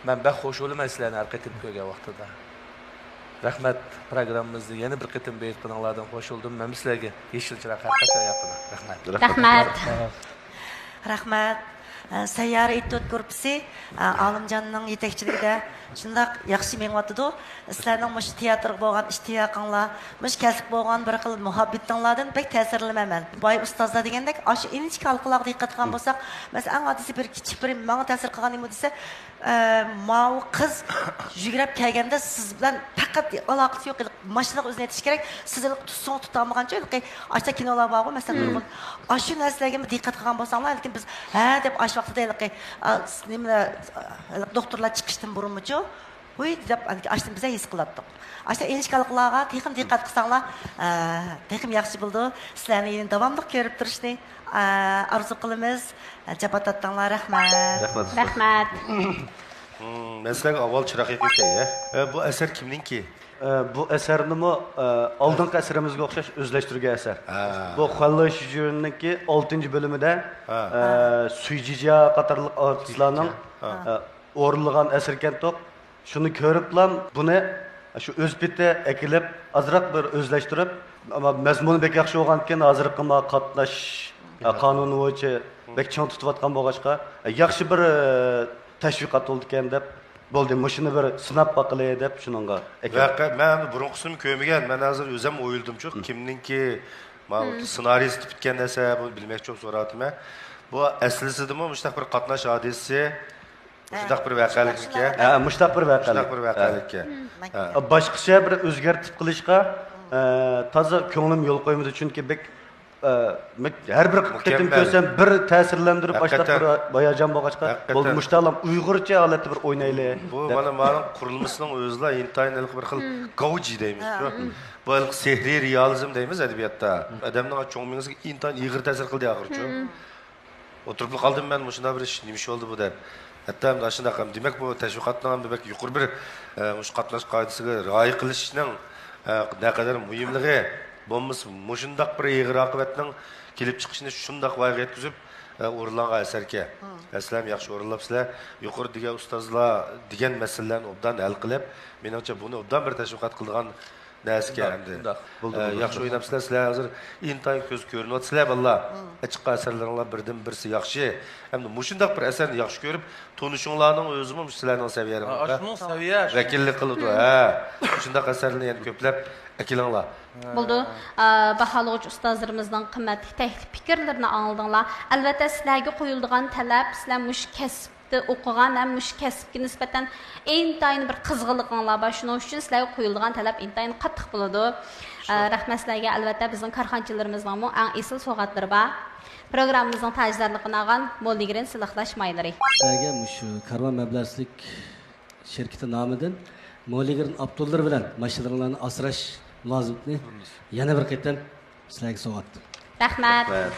مەن بەك خۇش بولىمەن سىلەرنى ھەر قېتىم كۆرگەن ۋاقتىدا. رەھمەت، پروگراممىمىزنى يەنە بىر قېتىم بېيىتقىنىڭلاردىن خۇش بولدۇم. مەن سىلەرگە يېشىل چىراغ ھەر قاچان ياقىمەن. رەھمەت. رەھمەت. رەھمەت. ئە، سەييارە ئېتيۇد گۇرۇپپىسى، ئە، ئالىمجاننىڭ يېتەكچىلىكىدە شۇنداق ياخشى مېڭىۋاتىدۇ. سىلەرنىڭ مۇشۇ تىياتىرغا بولغان ئىشتىياقىڭلار، مۇشۇ كەسىپكە بولغان بىر خىل مۇھەببىتىڭلاردىن بەك تەسىرلىنىمەن مەن. بايا ئۇستازلار دېگەندەك، ئاشۇ ئىنچىكە ھالقىلارغا دىققەت قىلغان بولساق، مەسىلەن، ئەڭ ئاددىيسى بىر كىچىك بىر ماڭا تەسىر قىلغان نېمە دېسە، ئە، ماۋۇ قىز يۈگرەپ كەلگەندە سىز بىلەن پەقەت ئالاقىسى يوق، ھېلىقى ماشىنىغا ئۆزىنى ئېتىش كېرەك، سىز ھېلىقى تۇتسىڭىز تۇتالمىغانچە ھېلىقى ئاشۇنداق كىنولار بارغۇ، مەسىلەن، نۇرغۇن. ئاشۇ نەرسىلەرگىمۇ دىققەت قىلغان بولساڭلار، لېكىن بىز ھە دەپ ئاشۇ ۋاقتىدا ھېلىقى، ئا، نېمىلەر، ھېلىقى دوختۇرلار چىقىشتىن بۇرۇنمۇچۇ، ھۇي دەپ ئاشۇنى بىز ھېس قىلاتتۇق. ئاشۇنداق ئىنچىكە ھالقىلارغا تېخىمۇ دىققەت قىلساڭلار، ئە، تېخىمۇ ياخشى بولىدۇ. سىلەرنى يەنە داۋاملىق كۆرۈپ تۇرۇشنى، ئە، ئارزۇ قىلىمىز. جاپا تارتتىڭلار، رەھمەت. رەھمەت. رەھمەت. مم، مەن سىلەرگە ئاۋۋال چىراغ يېقىپ ئۆتەي، ھە؟ ئە، بۇ ئەسەر كىمنىڭكى؟ ئە، بۇ ئەسەرنىمۇ، ئە، ئالدىنقى ئەسىرىمىزگە ئوخشاش ئۆزلەشتۈرگەن ئەسەر. ھە. بۇ خۇەنلې شىجۈننىڭكى ئالتىنچى بۆلۈمىدە، ھە. ئە، سۈي جىجيا قاتارلىق ئارتىسلارنىڭ، ھە. ئە، ئورۇنلىغان ئەسىرىكەن توق. شۇنى كۆرۈپلا بۇنى شۇ ئۆز پېتى ئەكېلىپ، ئازراق بىر ئۆزلەشتۈرۈپ، ئەمما مەزمۇنى بەك ياخشى بولغانكەن، ھازىرقى ما قاتناش، ھە. قانۇنى بويىچە بەك چىڭ تۇتۇۋاتقان بولغاچقا، ياخشى بىر، ئە، تەشۋىقات بولىدىكەن دەپ، بولدى، مۇشۇنى بىر سىناپ باقىلى دەپ شۇنىڭغا ئەكەلدىم. ۋەقە، مەن بۇرۇنقىسىنى كۆرمىگەن، مەن ھازىر ئۆزۈم ئويلىدىمچۇ، ھىم. كىمنىڭكى، ماۋۇ ھىم. سېنارىيىستى پۈتكەن نەرسە، بۇنى بىلمەكچى بولۇپ سوراۋاتىمەن. بۇ ئەسلىسىدىمۇ مۇشۇنداق بىر قاتناش ھادىسىسى، مۇشۇنداق بىر ۋەقەلىككەن. ھە، مۇشۇنداق بىر ۋەقەلىك. مۇشۇنداق بىر ۋەقەلىككەن. ھە. ھە. باشقىچە بىر ئۆزگەرتىپ قىلىشقا، ئە، تازا كۆڭلۈم يول قويمىدى، چۈنكى بەك، ئە، مەك-، ھەر بىر قېتىم مۇكەممەل. كۆرسەم بىر تەسىرلەندۈرۈپ، ئاشۇنداق ھەقىقەتەن. بىر ھاياجان بولغاچقا، ھەقىقەتەن. بولدى، مۇشۇنداقلا ئۇيغۇرچە ھالەتتە بىر ئوينايلى، بۇ دەپ. مانا مانا قۇرۇلمىسىنىڭ ئۆزىلا ئىنتايىن ھېلىقى بىر خىل ھىم. گاۋجى دەيمىز، ھە. شۇ. ھىم. بۇ ھېلىقى سېھرىي رېئالىزم دەيمىز ئەدەبىياتتا. ھىم. ئادەمنىڭ چوڭ مېڭىسىگە ئىنتايىن ئېغىر تەسىر قىلدى ئاخىرىچۇ. ھىم. ئولتۇرۇپلا قالدىم مەن، مۇشۇنداق بىر ئىش نېمە ئىش بولدى بۇ دەپ. ھەتتا ئەمدى ئاشۇنداق، دېمەك، بۇ تەشۋىقاتنىڭ ھەم بەك يۇقىرى بىر، ئە، مۇشۇ قاتناش قائىدىسىگە رىئايە قىلىشنىڭ، ئە، نەقەدەر مۇھىملىقى، بولمىسا مۇشۇنداق بىر ئېغىر ئاقىۋەتنىڭ كېلىپ چىقىشىنى شۇنداق ۋايىغا يەتكۈزۈپ، ئە، ئورۇنلانغان ئەسەركەن. ھىم. ئەسلىم ياخشى ئورۇنلاپسىلەر. يۇقىرىدا دېگەن ئۇستازلار دېگەن مەسىلىلەرنى ئوبدان ھەل قىلىپ، مېنىڭچە بۇنى ئوبدان بىر تەشۋىقات قىلىدىغان نەرسىكەن ئەمدى. شۇنداق. بولدى، ئە، بولدى. ياخشى ئويناپسىلەر، سىلەر ھازىر ئىنتايىن كۆزگە كۆرۈنۈۋاتىسىلەر، بالىلار. ئەچىققان ئەسەرلىرىڭلار بىردىن بىرسى ياخشى. ئەمدى مۇشۇنداق بىر ئەسەرنى ياخشى كۆرۈپ، تونۇشۇڭلارنىڭ ئۆزىمۇ مۇشۇ سىلەرنىڭ سەۋىيەلىرىڭلاردا ھە، ئاشۇنىڭ سەۋىيە. ۋەكىللىك قىلىدۇ. ھە. مۇشۇنداق ئەسەرلەرنى يەنە كۆپلەپ ئەكېلىڭلار. بولىدۇ. ئا، باھالىغۇچى ئۇستازلىرىمىزنىڭ قىممەتلىك تەكلىپ پىكىرلىرىنى ئاڭلىدىڭلار. ئەلۋەتتە، سىلەرگە قويۇلىدىغان تەلەپ، سىلەر مۇشۇ كەسىپتە ئوقۇغان ھەم مۇشۇ كەسىپكە نىسبەتەن ئىنتايىن بىر قىزغىنلىقىڭلار بار. شۇنىڭ ئۈچۈن سىلەرگە قويۇلىدىغان تەلەپ ئىنتايىن قاتتىق بولىدۇ. ئا، رەھمەت سىلەرگە. ئەلۋەتتە، بىزنىڭ كارخانىچىلىرىمىزنىڭمۇ ئەڭ ئېسىل سوۋغاتلىرى بار. پروگراممىمىزنىڭ تاجدارلىقىنى ئالغان مولىگرىن سىلىقلاش مايلىرى. سىلەرگە مۇشۇ كارۋان مەبلەغچىلىك شىركىتى نامىدىن مولىگرىن ئاپتوللىرى بىلەن ماشىنىلىرىڭلارنى ئاسراش مۇلازىمىتىنى يەنە بىر قېتىم سىلەرگە سوۋغات. رەھمەت. رەھمەت.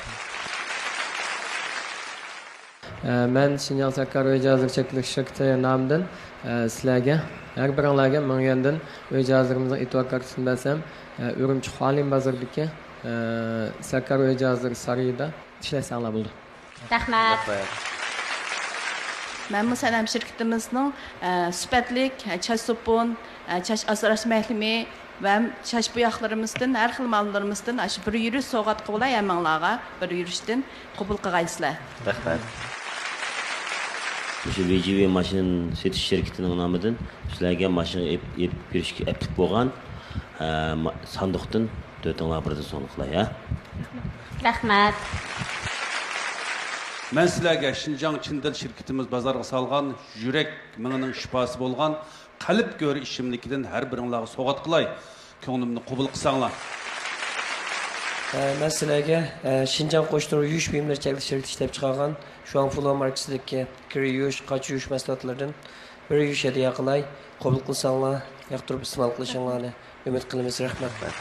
ئە، مەن شىنجاڭ سەككار ئۆي جاھازلىرى چەكلىك شىركىتى نامىدىن، ئە، سىلەرگە، ھەر بىرىڭلارگە مىڭ يۈەندىن ئۆي جاھازلىرىمىزنىڭ ئېتىبار كارتىسىنى بەرسەم، ئە، ئۈرۈمچى خۇالىن بازىرىدىكى، ئە، سەككار ئۆي جاھازلىرى سارىيىدا ئىشلەتسەڭلار بولىدۇ. رەھمەت. رەھمەت. مەنمۇ سەنئەت شىركىتىمىزنىڭ، ئە، سۈپەتلىك، ئە، چاچ سوپۇن، ئە، چاچ ئاسراش مەھلىمى ۋە چاچ بوياقلىرىمىزدىن، ھەر خىل ماللىرىمىزدىن ئاشۇ بىر يۈرۈش سوۋغات قىلغۇلاي ھەممىڭلارغا بىر يۈرۈشتىن قوبۇل قىلغايسىلەر. رەھمەت. مۇشۇ ۋى جى ۋى ماشىنا سېتىش شىركىتىنىڭ نامىدىن سىلەرگە ماشىنا ئېپ-، ئېپىپ بېرىشكە ئەپلىك بولغان، ئە، ما-، ساندۇقتىن تۆتىڭلار بىردىن سوڭلۇقلاي، ھە؟ رەھمەت. مەن سىلەرگە شىنجاڭ چىندىل شىركىتىمىز بازارغا سالغان يۈرەك مېڭىنىڭ شىپاسى بولغان قەلب گۆھىرى ئىچىملىكىدىن ھەر بىرىڭلارغا سوۋغات قىلاي. كۆڭلۈمنى قوبۇل قىلساڭلار. ئە، مەن سىلەرگە، ئە، شىنجاڭ قوشتۇرۇپ يۇيۇش بۇيۇملىرى چەكلىك شىركىتى ئىشلەپچىقارغان شۇاڭفۇلو ماركىسىدىكى كىر يۇيۇش، قاچا يۇيۇش مەھسۇلاتلىرىدىن بىر يۈرۈش ھەدىيە قىلاي. قوبۇل قىلساڭلار، ياقتۇرۇپ ئىستېمال قىلىشىڭلارنى ئۈمىد قىلىمىز. رەھمەت.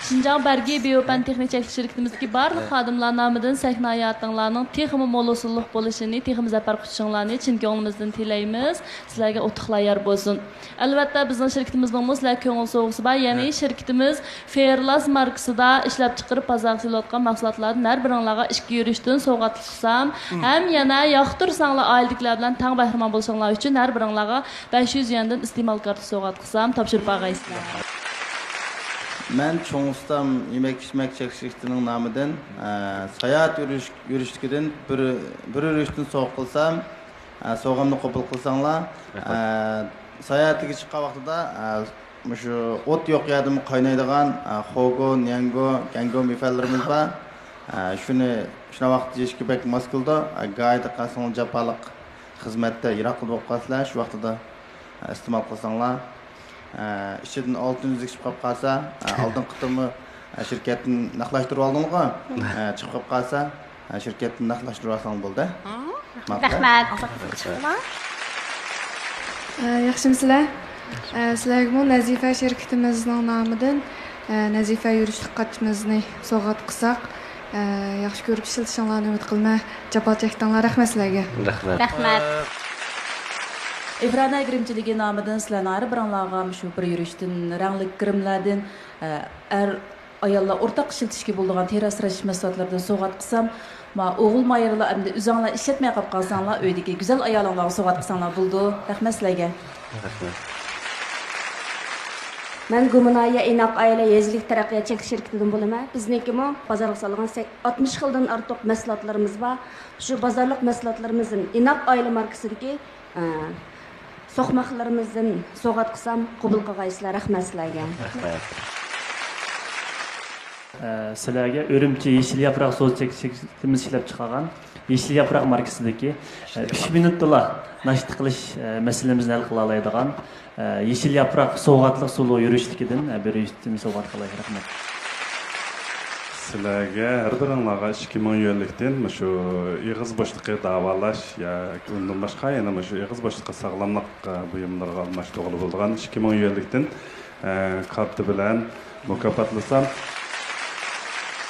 شىنجاڭ بەرگى بىيوپەن تېخنىك چەكلىك شىركىتىمىزدىكى بارلىق خادىملار نامىدىن سەھنە ھاياتىڭلارنىڭ تېخىمۇ مول ھوسۇللۇق بولۇشىنى، تېخىمۇ زەپەر قۇچۇشۇڭلارنى چىن كۆڭلىمىزدىن تىلەيمىز. سىلەرگە ئۇتۇقلار يار بولسۇن. ئەلۋەتتە، بىزنىڭ شىركىتىمىزنىڭمۇ سىلەرگە كۆڭۈل سوۋغىسى بار. يەنى شىركىتىمىز فېرلاس ماركىسىدا ئىشلەپچىقىرىپ بازارغا سېلىۋاتقان مەھسۇلاتلاردىن ھەر بىرىڭلارغا ئىككى يۈرۈشتىن سوۋغاتلىق قىلسام، ھەم يەنە ياقتۇرساڭلار ئائىلىدىكىلەر بىلەن تەڭ بەھرىمەن بولۇشۇڭلار ئۈچۈن ھەر بىرىڭلارغا بەش يۈز يۈەندىن ئىستېمال كارتىسى سوۋغات قىلسام، تاپشۇرۇپ باقايسىلەر. مەن چوڭ ئۇستام يېمەك ئىچمەك چەكلىك شىركىتىنىڭ نامىدىن، ئە، ساياھەت يۈرۈش-، يۈرۈشلۈكىدىن بىر، بىر يۈرۈشتىن سوۋغا قىلسام، ئە، سوۋغامنى قوبۇل قىلساڭلار. رەھمەت. ئە، ساياھەتكە چىققان ۋاقتىدا، ئە، مۇشۇ ئوت يوق يەردىمۇ قاينايدىغان، ئە، خوگو، نيەنگو، گەنگو مېفەنلىرىمىز بار. ئە، شۇنى، شۇنداق ۋاقىتتا يېيىشكە بەك ماس كېلىدۇ. ئە، گاھىدا قالسىڭىز جاپالىق خىزمەتتە يىراققا بولۇپ قالىسىلەر. شۇ ۋاقتىدا، ئە، ئىستېمال قىلساڭلار. ئە، ئىچىدىن ئالتۇن ئۈزۈك چىقىپ قالسا، ئە، ئالدىنقى قېتىممۇ، ئە، شىركەتتىن نەقلەشتۈرۈۋالدىڭغۇ؟ ئە، چىقىپ قالسا، ئە، شىركەتتىن نەقلەشتۈرۈۋالساڭ بولدى. ماقۇل. رەھمەت. ئە، ياخشىمۇسىلەر؟ ئە، سىلەرگىمۇ نەزىفە شىركىتىمىزنىڭ نامىدىن، ئە، نەزىفە يۈرۈشلۈك قاچىمىزنى سوۋغات قىلساق، ئە، ياخشى كۆرۈپ ئىشلىتىشىڭلارنى ئۈمىد قىلىمەن. جاپا چەكتىڭلار، رەھمەت سىلەرگە. رەھمەت. رەھمەت. ئىفرانە گىرىمچىلىكى نامىدىن سىلەرنىڭ ھەر بىرىڭلارغا مۇشۇ بىر يۈرۈشتىن رەڭلىك گىرىملاردىن، ئە، ئەر ئاياللار ئورتاق ئىشلىتىشكە بولىدىغان تېرە ئاسراش مەھسۇلاتلىرىدىن سوۋغات قىلسام، ما ئوغۇل مايرىلار ئەمدى ئۆزۈڭلار ئىشلەتمەي قاپ قالساڭلار، ئۆيدىكى گۈزەل ئايالىڭلارغا سوۋغات قىلساڭلار بولىدۇ. رەھمەت سىلەرگە. رەھمەت. مەن گۇمىنايە ئىناق ئائىلە يېزىلىك تەرەققىيات چەكلىك شىركىتىدىن بولىمەن. بىزنىڭكىمۇ بازارغا سالغان سەك-، ئاتمىش خىلدىن ئارتۇق مەھسۇلاتلىرىمىز بار. شۇ بازارلىق مەھسۇلاتلىرىمىزدىن ئىناق ئائىلە ماركىسىدىكى، ئە، سوقماقلىرىمىزدىن سوۋغات قىلسام، قوبۇل قىلغايسىلەر. رەھمەت سىلەرگە. رەھمەت. ئە، سىلەرگە ئۈرۈمچى يېشىل ياپراق سودا چەكلىك شىركىتىمىز ئىشلەپچىقارغان يېشىل ياپراق ماركىسىدىكى، ئە، ئۈچ مىنۇتتىلا ناشتا قىلىش، ئە، مەسىلىمىزنى ھەل قىلالايدىغان، ئە، يېشىل ياپراق سوۋغاتلىق سۇلۇ يۈرۈشلۈكىدىن، ئە، بىر يۈرۈشتىن سوۋغات قىلاي. رەھمەت. سىلەرگە ھەر بىرىڭلارغا ئىككى مىڭ يۈەنلىكتىن مۇشۇ ئېغىز بوشلۇقى داۋالاش يا ئۇنىڭدىن باشقا يەنە مۇشۇ ئېغىز بوشلۇقى ساغلاملىق، ئە، بۇيۇملىرىغا ئالماشتۇرغىلى بولىدىغان ئىككى مىڭ يۈەنلىكتىن، ئە، كارتا بىلەن مۇكاپاتلىسام.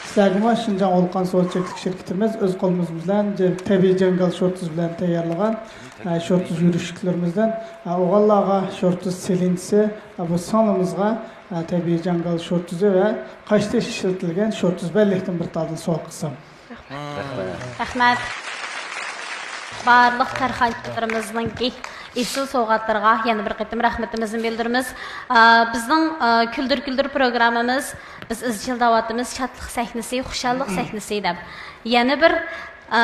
سىلەرگىمۇ شىنجاڭ ۋولقان سودا چەكلىك شىركىتىمىز ئۆز قولىمىز بىلەن جە-، تەبىئىي جاڭگال شورتىسى بىلەن تەييارلىغان، ئە، شورتىس يۈرۈشلۈكلىرىمىزدىن، ئە، ئوغۇللارغا شورتىس سېلىنچىسى، ئە، بۇ سىڭلىمىزغا، ئە، تەبىئىي جاڭگال شورتىسى ۋە قاشتېشى ئىشلىتىلگەن شورتىس بەللىكتىن بىر تالدىن سوۋغا قىلسام. رەھمەت. رەھمەت. بارلىق كارخانىچىلىرىمىزنىڭكى ئېسىل سوۋغاتلىرىغا يەنە بىر قېتىم رەھمىتىمىزنى بىلدۈرىمىز. ئا، بىزنىڭ، ئا، كۈلدۈر كۈلدۈر پروگراممىمىز، بىز ئىزچىل دەۋاتىمىز، شادلىق سەھنىسى، خۇشاللىق سەھنىسى دەپ. يەنە بىر، ئا،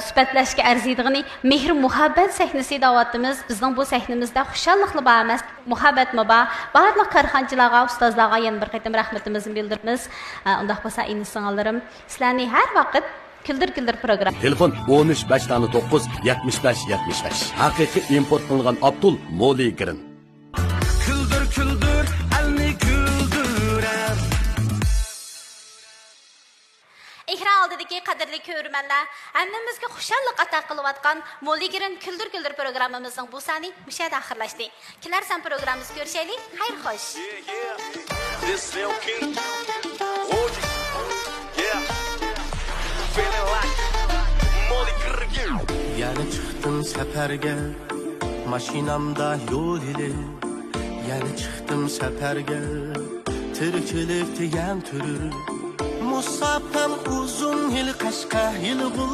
سۈپەتلەشكە ئەرزىيدىغىنى مېھىر مۇھەببەت سەھنىسى دەۋاتىمىز. بىزنىڭ بۇ سەھنىمىزدە خۇشاللىقلا بار ئەمەس، مۇھەببەتمۇ بار. بارلىق كارخانىچىلارغا، ئۇستازلارغا يەنە بىر قېتىم رەھمىتىمىزنى بىلدۈرىمىز. ئا، ئۇنداق بولسا ئىنى سىڭىللىرىم، سىلەرنى ھەر ۋاقىت كۈلدۈر كۈلدۈر پروگرامما. تېلېفون: ئون ئۈچ، بەش دانە توققۇز، يەتمىش بەش، يەتمىش بەش. ھەقىقىي ئىمپورت قىلىنغان ئاپتول مولىگرىن. كۈلدۈر، كۈلدۈر، ئەلنى كۈلدۈرەر. ئېكران ئالدىدىكى قەدىرلىك كۆرۈرمەنلەر، ھەممىمىزگە خۇشاللىق ئاتا قىلىۋاتقان مولىگرىن كۈلدۈر كۈلدۈر پروگراممىمىزنىڭ بۇ سانى مۇشۇ يەردە ئاخىرلاشتى. كېلەر سان پروگراممىمىزدا كۆرۈشەيلى. خەير خوش. This Lil King. Hold it. Yeah. Feeling like Molly Green. يەنە چىقتىم سەپەرگە، ماشىنامدا يول ئېلىپ. يەنە چىقتىم سەپەرگە، تىرىكچىلىك دېگەن تۈرۈپ. مۇساپەم ئۇزۇن يىل قەشقەر، يىل بولدى.